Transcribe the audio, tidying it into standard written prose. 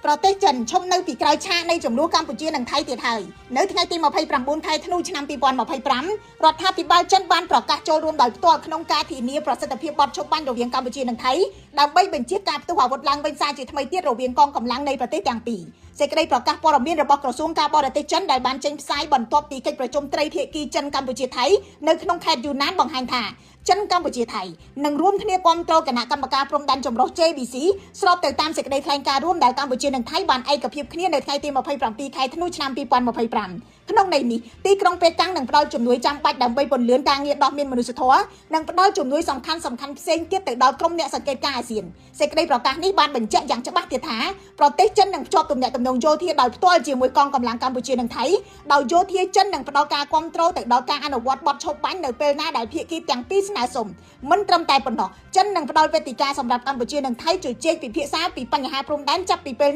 ប្រទេសចិនឈុំនៅពីក្រោយឆាកនៃចំនួនកម្ពុជានិងថៃទៀតហើយនៅថ្ងៃទី29ខែធ្នូឆ្នាំ2025រដ្ឋាភិបាលចិនបានប្រកាសចូលរួមដោយផ្ទាល់ក្នុងការធានាប្រសិទ្ធភាពបទឈប់បាញ់រវាងកម្ពុជានិងថៃដើម្បីបញ្ជាការផ្ទុះអាវុធឡើងវិញសាជាថ្មីទៀតរវាងកងកម្លាំងនៃប្រទេសទាំងពីរសេចក្តីប្រកាសព័ត៌មានរបស់ក្រសួងការបរទេសចិនដែលបានចេញផ្សាយបន្ទាប់ពីកិច្ចប្រជុំត្រីភាគីចិនកម្ពុជាថៃនៅក្នុងខេត្តយូណានបង្ហាញថាចិនកម្ពុជាថៃនឹងរួមគ្នាគាំទ្រគណៈកម្មការព្រំដែនចម្រុះ JBC ស្របទៅតាមសេចក្តីថ្លែងការណ៍រួមដែលកម្ពុជានិងថៃបានឯកភាពគ្នានៅថ្ងៃទី27ខែធ្នូឆ្នាំ2025ក្នុងន័យនេះទីក្រុងប៉េកាំងនឹងផ្ដល់ជំនួយចាំបាច់ដើម្បីពន្លឿនការងារដោះមានមនុស្សធម៌និងផ្ដល់ជំនួយសំខាន់សំខាន់ផ្សេងទៀតទៅដល់ក្រុមអ្នកសង្កេតការណ៍អាស៊ានសេចក្តីប្រកាសនេះបានបញ្ជាក់យ៉ាងច្បាស់ទៀតថាប្រទេសចិននឹងភ្ជាប់ទំនាក់ទំនងយោធាដោយផ្ទាល់ជាមួយកងកម្លាំងកម្ពុជានិងថៃដោយយោធាចិននឹងផ្ដល់ការគាំទ្រទៅដល់ការអនុវត្តបទឈប់បាញ់នៅពេលណាដែលភាគីទាំងពីរស្នើសុំមិនត្រឹមតែប៉ុណ្ណោះចិននឹងផ្ដល់វេទិកាសម្រាប់កម្ពុជានិងថៃជជែកពិភាក្សាពីបញ្ហាព្រំដែនចាប់ពីពេល